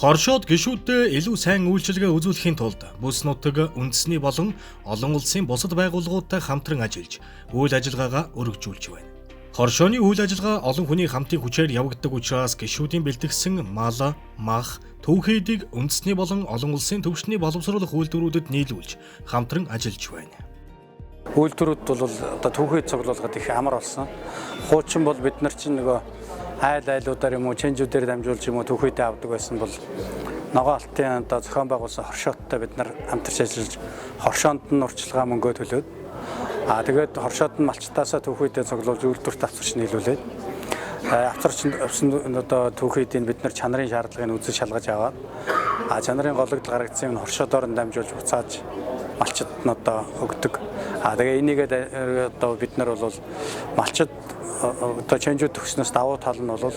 Хоршоод гишүүддээ илүү сайн үйлчилгээ үзүүлэхийн тулд бүс нутаг үндэсний болон олон улсын бусад байгууллагуудтай хамтран ажиллаж үйл ажиллагаагаа өргөжүүлж байна. Хоршооны үйл ажиллагаа олон хүний хамтын хүчээр явагддаг учраас гишүүдийн бэлтгэсэн мал, мах, түүхийдийг үндэсний болон олон улсын түвшний боловсруулах үйлдвэрүүдэд нийлүүлж хамтран ажиллаж байна. Үйлдвэрүүд бол одоо түүхийд цуглуулахад их амар болсон. Хуучин бол бид нар чинь нөгөө айл айлуудаар юм уу чэнжүүдээр дамжуулж юм уу түүхийдээ авдаг байсан бол ногоон алтын одоо зохион байгуулсан хоршооттой бид нар хамтарч ажиллаж хоршоонд нь урьдчилгаа мөнгөө төлөөд тэгээд хоршоод нь малчтаасаа түүхийдээ цуглуулж үйлдвэрт авчирч нийлүүлээд авчирч авсан одоо түүхийдийг бид нар чанарын шаардлагыг үзэж шалгаж аваад чанарын гологдол гаргагдсан юм хоршоодоор нь дамжуулж буцааж малчид нь одоо өгдөг. Тэгээ энийгээ одоо бид нар бол малчид одоо чэнжүүд төгснөөс давуу тал нь бол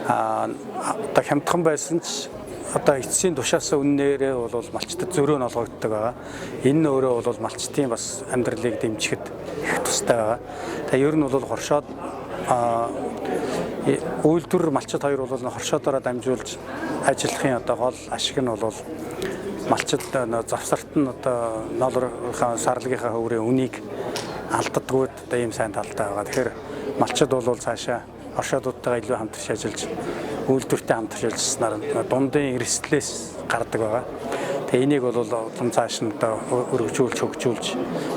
одоо хямдхан байсан ч одоо эцсийн тушаасаа үннээрээ бол малчтад зөрөө нь олгогддог байгаа. Энэ нь өөрөө бол малчтын бас амьдралыг дэмжихэд их тустай байгаа. Тэгээ ер нь бол хоршоод үйлдвэр малчид хоёр бол хоршоодороо дамжуулж ажиллахын одоо гол ашиг нь бол малчид завсарт нь одоо ноолрынхаа сарлагийнхаа хөврийн үнийг алддаггүй одоо ийм сайн талтай байгаа. Тэгэхээр малчид бол цаашаа хоршоодуудтайгаа илүү хамтарч ажиллаж үйлдвэртэй хамтарч ажилласнаар дундын эрсдлээс гардаг байгаа. Тэгээ энийг бол улам цааш нь одоо өргөжүүлж хөгжүүлж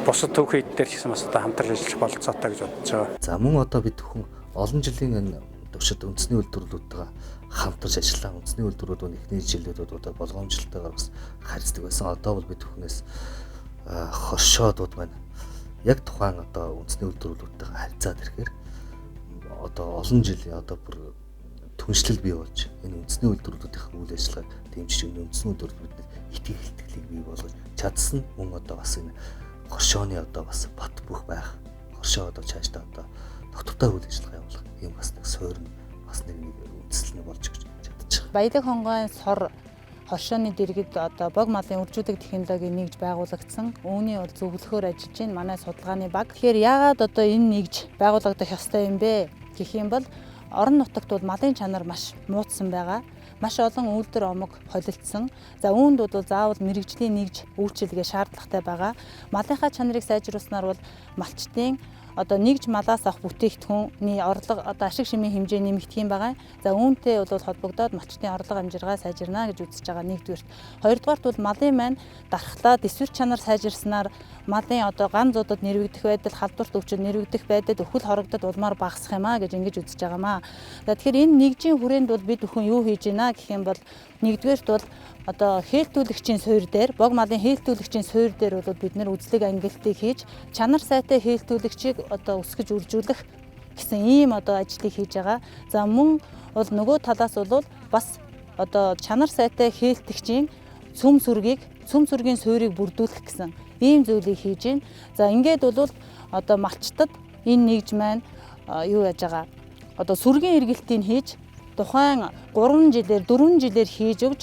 бусад түүхийд дээр ч гэсэн бас одоо хамтарч ажиллах бололцоотой гэж бодож байгаа. За мөн одоо бид хүн олон жилийн энэ туршид үндэсний үйлдвэрлэлүүдтэйгээ хамтарч ажиллаа. Үндэсний үйлдвэрүүд нь эхний жилүүдэд одоо болгоомжлолтойгоор бас харьцдаг байсан. Одоо бол бид хүнээс хоршоодууд маань яг тухайн одоо үндэсний үйлдвэрлэлүүдтэйгээ харьцаад ирэхээр одоо олон жилийн одоо бүр түншлэл бий болж энэ үндэсний үйлдвэрлэлүүдийн үйл ажиллагааг дэмжиж энэ үндэсний үйлдвэрлэлүүдэд итгэх илтгэлийг бий болгож чадсан. Мөн одоо бас энэ хоршооны одоо бас бат бөх байх, хоршоо одоо цаашдаа одоо тогтвортой үйл ажиллагаа явуулах юм бас нэг суурь нь бас нэг үндэслэл нь болж өгч чадчих. Баялаг хонгойн сор хоршооны дэргэд одоо бог малын үржүүлэг технологи нэгж байгуулагдсан. Үүний бол зөвлөхөөр ажиллаж байна манай судалгааны баг. Тэгэхээр яагаад одоо энэ нэгж байгуулагдах ёстой юм бэ гэх юм бол орон нутагт бол малын чанар маш муудсан байгаа. Маш олон үйлдвэр омог холилдсон. За үүнд бол заавал мэрэгжлийн нэгж үйлчилгээ шаардлагатай байгаа. Малынхаа чанарыг сайжруулснаар бол малчдын одоо нэгж малаас авах бүтээгдэхүүний орлого одоо ашиг шимийн хэмжээ нэмэгдэх юм байгаа. За үүнтэй бол холбогдоод малчдын орлого амжиргаа сайжирна гэж үзэж байгаа нэгдүгээрт. Хоёрдугаарт бол малын маань дархлаа дэсвэр чанар сайжирснаар малын одоо ган зуудад нэрвэгдэх байдал, халдварт өвчин нэрвэгдэх байдал, өхөл хорогдод улмаар багасах юм а гэж ингэж үзэж байгаамаа. За тэгэхээр энэ нэгжийн хүрээнд бол бид бүхэн юу хийж байна гэх юм бол нэгдүгээрт бол одоо хээлтүүлэгчийн суурь дээр, бог малын хээлтүүлэгчийн суурь дээр бол бид нэр үзлэг ангилтыг хийж чанар сайтай хээлтүүлэгчийг одоо өсгөж үржүүлэх гэсэн ийм одоо ажлыг хийж байгаа. За мөн бол нөгөө талаас бол бас одоо чанар сайтай хээлтэгчийн цөм сүргийг, цөм сүргийн суурийг бүрдүүлэх гэсэн ийм зүйлийг хийж байна. За ингээд бол одоо малчтад энэ нэгж маань юу яаж байгаа? Одоо сүргийн эргэлтийг хийж тухайн 3 жилээр 4 жилээр хийж өгч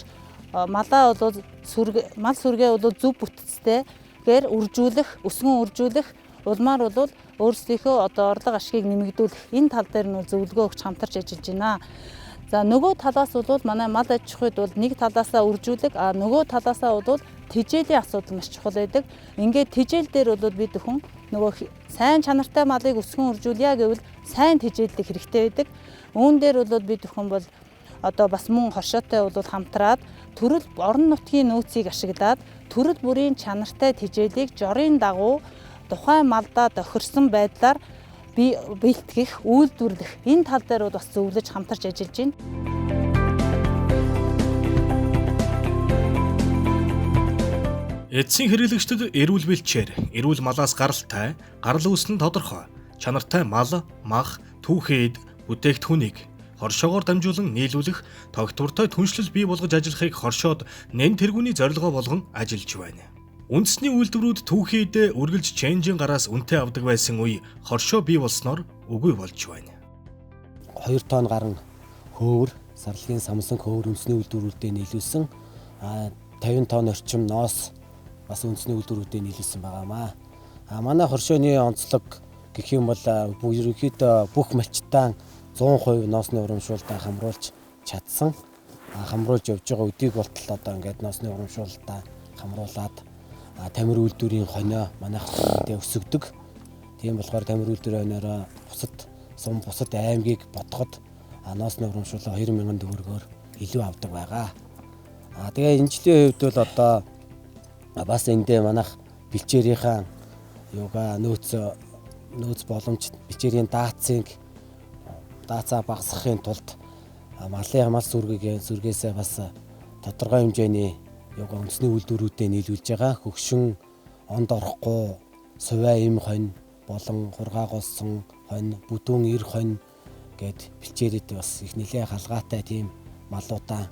малаа бол сүрг мал сүргээ бол зөв бүтцтэйгээр үржүүлэх, өсгөн үржүүлэх, улмаар бол өөрсдийнхөө одоо орлого ашгийг нэмэгдүүлэх энэ тал дээр нь бол зөвлөгөө өгч хамтарч ажиллаж байна. За нөгөө талаас бол манай мал аж ахуйд бол нэг талаасаа үржүүлэг, а нөгөө талаасаа бол тэжээлийн асуудал маш чухал байдаг. Ингээд тэжээл дээр бол бид бүхэн нөгөө сайн чанартай малыг өсгөн үржүүлье гэвэл сайн тэжээллэх хэрэгтэй байдаг. Үүн дээр бол бид бүхэн бол одоо бас мөн хоршоотой бол хамтраад төрөл орон нутгийн нөөцийг ашиглаад төрөл бүрийн чанартай тэжээлийг жорын дагуу тухайн малдаа тохирсон байдлаар бэлтгэх, үйлдвэрлэх энэ тал дээр бол бас зөвлөж хамтарч ажиллаж байна. Эцсийн хэрэглэгчдэд эрүүл бэлчээр, эрүүл малаас гаралтай, гарал үүсэл нь тодорхой, чанартай мал, мах, түүхийд, бүтээгдэхүүнийг хоршоогоор дамжуулан нийлүүлэх тогтвортой түншлэл бий болгож ажиллахыг хоршоод нэн тэргүүний зорилгоо болгон ажиллаж байна. Үндэсний үйлдвэрүүд түүхийдээ үргэлж чэнжийн гараас үнэтэй авдаг байсан үе хоршоо бий болсноор үгүй болж байна. 2 тонн гарan хөөвөр, сарлагын самсан хөөвөр үндэсний үйлдвэрүүдэд нийлүүлсэн. 50 тонн орчим ноос бас үндэсний үйлдвэрүүдэд нийлүүлсэн байгаамаа. Манай хоршооны онцлог гэх юм бол ерөнхийдөө бүх малчтаа 100% ноосны урамшуултаа хамруулж чадсан. Хамруулж явж байгаа өдийг болтол одоо ингээд ноосны урамшуултаа хамруулад тамир үйлдвэрийн хонио манайх дээр өсөгдөг. Тийм болохоор тамир үйлдвэрийн хониороо бусад сум бусад аймгийг бодоход ноосны урамшууллаа 2000 төгрөгөөр илүү авдаг байгаа. Тэгээ энэ жилийн хувьд бол одоо бас эндээ манайх бэлчээрийнхаа юугаа нөөц боломж бэлчээрийн даацаа багасгахын тулд малын мал сүргээсээ бас тодорхой хэмжээний юугаа үндэсний үйлдвэрүүдэд нийлүүлж байгаа. Хөгшин онд орохгүй сувай им хонь болон хургаа голсон хонь, бүдүүн эр хонь гэд бэлчээрэд бас их нэлээ халгаатай тийм малуудаа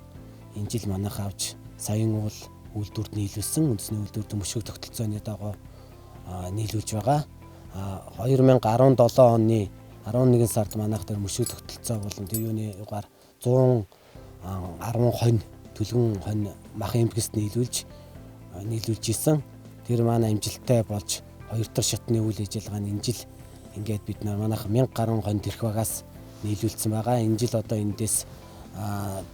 энэ жил манайх авч саяын уул үйлдвэрт нийлүүлсэн. Үндэсний үйлдвэрт мөшгөх тогтолцооны дагуу нийлүүлж байгаа. 2017 оны 11 сард манайх тэр мөшгөх тогтолцоо болон тэр юуны югаар 110 хонь төлгөн хонь мах эмгэст нийлүүлж исэн. Тэр манай амжилттай болж хоёр дахь шатны үйл ажиллагаа нь энэ жил ингээд бид нар манайх 1000 гаруй хонь тэрх багаас нийлүүлсэн байгаа. Энэ жил одоо эндээс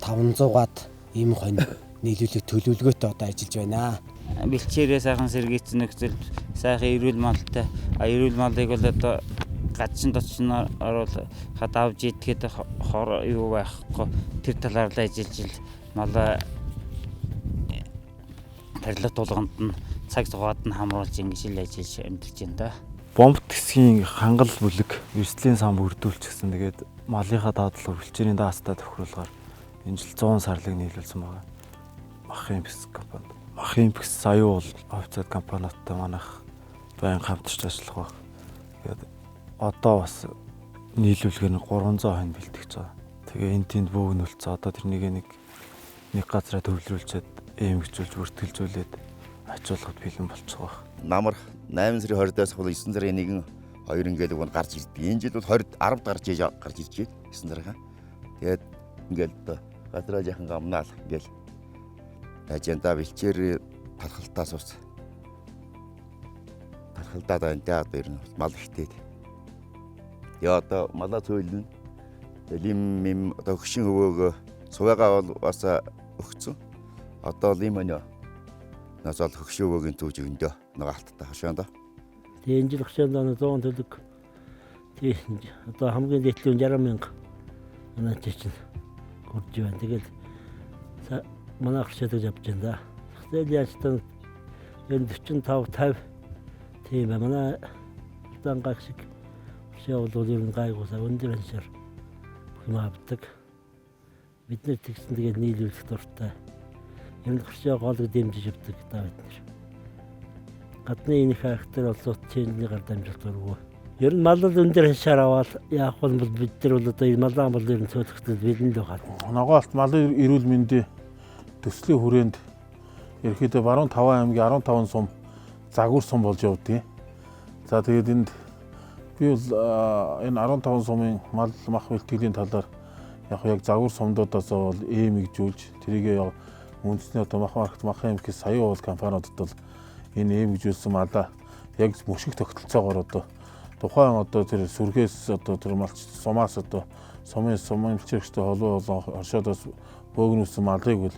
500-аад ийм хонь нийлүүлэх төлөвлөгөөтэй одоо ажиллаж байна. Бэлчээрээ сайхан сэргийцэн нөхцөлд сайхан эрүүл малтай. Эрүүл малыг бол одоо гадчин дочин орвол хад авч идэхэд хор юу байхгүй тэр талаар л ажиллаж малаа тарилга тулганд нь цаг зугаад нь хамруулж ингэж л ажиллаж амьдарч байна да. Бомбт хэсгийн хангал бүлэг эрсдлийн сан бүрдүүлчихсэн. Тэгээд малынхаа дадлага бэлчээрийн даацтай тохируулгаар энэ жил 100 сарлыг нийлүүлсэн байгаа. Махын Импекс компани. Махын Импекс саяын уул хувьцаат компаниудтай манайх байн хамтарч ажиллах байх. Тэгээд одоо бас нийлүүлэхээр нь 300 хонь бэлтгэж байгаа. Тэгээ энэ тэнд бөөгнөлцөө одоо тэрнийг нэг газараа төвлөрүүлчихэд эмгжүүлж бүртгэлзүүлээд ачуулахад бэлэн болчих واخ. Намар 8 сарын 20-аас бол 9 сарын 1 2 ингээд уг гарч ирдэг. Энэ жил бол 20 10 гарч ирж байна. 9 сарынхаа. Тэгээд ингээд газраа жаахан гамнаал ингээд тажанда бэлчээр тархалтаас ус тархалдаад байна да одоо ер нь мал ихтэй. Тэгээ одоо малаа цөөлнө. Лим юм одоо хөшин өвөөгөө сувайгаа бол бас өгцөн. Одоо лим өнөө. Нас бол хөшин өвөөгийн зүүж өндөө нэг алттай хашаанд. Тэгээ энэ жил хашаанд 100 төлөг. Тэгээ одоо хамгийн дээдлийн 60 мянга манай чинь хүрж байна. Тэгэл манай хашаанд явж байна да. Зах зээлийн ажилтан ер нь 45 50 тийм ба манай дангаг шиг хашаа бол ер нь гайгуусаа өндөр ханшаар бүх юм авдаг. Бид нэр тэгсэн тэгээд нийлүүлэх дуртай. Ер нь хашаа голыг дэмжиж явдаг да бид нэр. Гадны энэ их характер олзуут чэнэний гар дамжуулт өргөө. Ер нь малал өндөр ханшаар аваад яах вэ бол бид нар бол одоо энэ малаа бол ер нь цөөлөхдөд бэлэн л байгаа. Ногоон алт малын эрүүл мэндийн төслийн хүрээнд ерөнхийдөө баруун 5 аймгийн 15 сум загвар сум болж явдгийг. За тэгээд энд би бол энэ 15 сумын мал мах бэлтгэлийн талаар яг загвар сумдуудаас бол эмэгжүүлж тэрийг үндэсний одоо мах маркет махын эмх саяын уул компаниудад бол энэ эмэгжүүлсэн малаа яг мөшгөх тогтолцоогоор одоо тухайн одоо тэр сүргээс одоо тэр малч сумаас одоо сумын бэлчээрчтэй холбоо болон хоршоодоос бөөгнүүлсэн малыг бол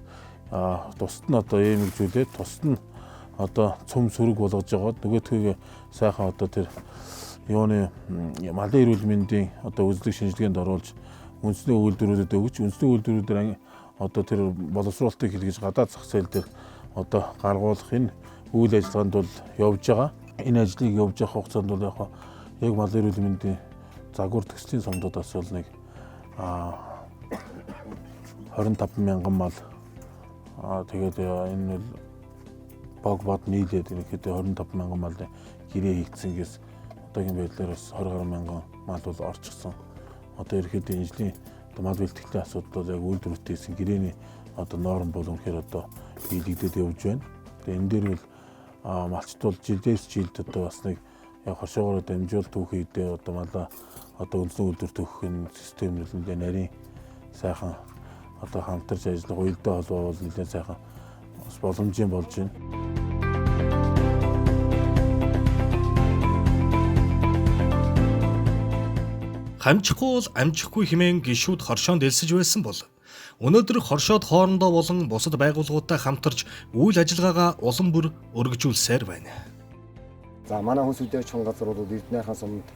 тусад нь одоо эмэгжүүлээд тусад нь одоо цөм сүрэг болгож жагаад нөгөөдхөө сайхан одоо тэр юуны малын эрүүл мэндийн одоо үзлэг шинжилгээнд оруулж үндэсний үйлдвэрүүдэд өгч үндэсний үйлдвэрүүдээр одоо тэр боловсруулалтыг хэлгэж гадаад зах зээл дээр одоо гаргуулах энэ үйл ажиллагаанд бол явж байгаа. Энэ ажлыг явж явах хугацаанд бол яг малын эрүүл мэндийн загвар төслийн сумдуудаас бол нэг 25 мянган мал тэгээд энэ бол бог бод нийлээд ерөнхийдөө 25 мянган малын гэрээ хийгдсэн гэс одоогийн байдлаар бас 20 гаруй мянган мал бол орчихсон. Одоо ерөнхийдөө энэ жилийн одоо мал бэлтгэлийн асуудал бол яг үйлдвэртэй хийсэн гэрээний одоо норм бол үнэхээр одоо биелэгдээд явж байна. Тэгээ энэ дээр бол Малчд бол жилээс жилд одоо бас нэг яг хоршоогоор дамжуул түүхийдээ одоо малаа одоо үндэсний үйлдвэр төхөх энэ систем нэлээд нарийн сайхан одоо хамтарч ажиллах уялдаа холбоо бол нэлээд сайхан бас боломжийн болж байна. Хамжихгүй бол амжихгүй хэмээн гишүүд хоршоонд элсэж байсан бол өнөөдөр хоршоод хоорондоо болон бусад байгууллагуудтай хамтарч үйл ажиллагаагаа улам бүр өргөжүүлсээр байна. За манай хүнс үдээ чон газар бол Эрдэнэ сумд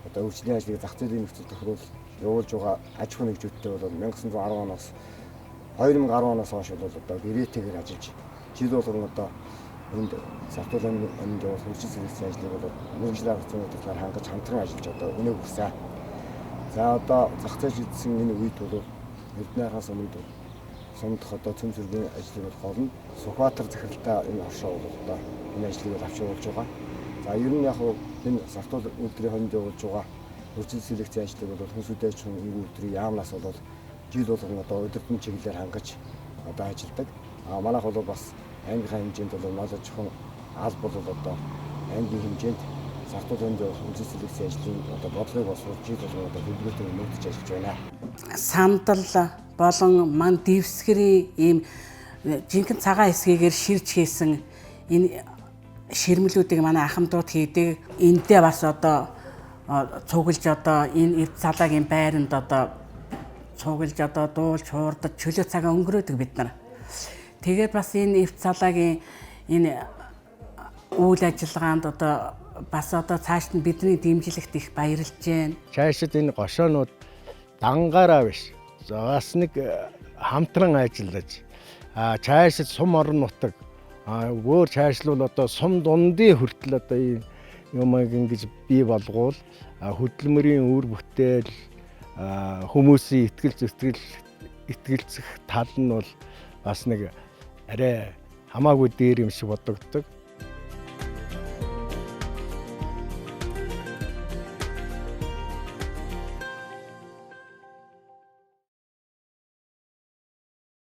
одоо өвчлийн ажлыг зах зээлийн нөхцөл тохируулж явуулж байгаа аж ахуйн нэгжүүдтэй бол 1910 оноос 2010 оноос хойш бол одоо гэрээтэйгээр ажиллаж жил болгон одоо энд сартуул аминд явуулах хөгжил сэргээсэн ажлыг бол мөргөжлийн арга зүйн талаар хангаж хамтран ажиллаж одоо өнөг өгсөн. За одоо зах зээл шийдсэн энэ үед бол Эрдэнэ сумд сумдах одоо цөм сүргийн ажлыг бол гол нь Сүхбаатар захиралтай энэ хоршоо бол одоо энэ ажлыг бол авч явуулж байгаа. За ер нь яг энэ сартуул үйлдвэрийн хооронд явуулж байгаа хөгжил селекцийн ажлыг бол хүнс үдээ аж ахуйн энгийн үйлдвэрийн яамнаас бол жил болгон одоо удирдан чиглэлээр хангаж одоо ажилладаг. А манайх бол бас аймгийнхаа хэмжээнд бол мал аж ахуйн аль бол одоо аймгийн хэмжээнд сартуул хооронд явуулах хөгжил селекцийн ажлын одоо бодлогыг боловсруулж жил болгон одоо хөдөлгөөнтэй мөрдөж ажиллаж байна. Сандал болон ман дэвсгэрийн ийм жинхэнэ цагаан эсгээгээр ширж хийсэн энэ ширмлүүдийг манай ахмадууд хийдэг. Эндээ бас одоо цуглаж одоо энэ эрд салаагийн байранд одоо цуглаж одоо дуулж хуурдаж чөлөө цагаа өнгөрөөдөг бид нар. Тэгээд бас энэ эрд салаагийн энэ үйл ажиллагаанд одоо бас одоо цааш нь бидний дэмжлэгт их баярлж байна. Цаашид энэ гошоонууд дангаараа биш. Бас нэг хамтран ажиллаж цаашид сум орон нутаг өөр цаашлуул одоо сум дундын хүртэл одоо ийм юмыг ингэж бий болгоул хөдөлмөрийн үр бүтээл хүмүүсийн итгэл зүтгэл итгэлцэх тал нь бол бас нэг арай хамаагүй дээр юм шиг бодогддог.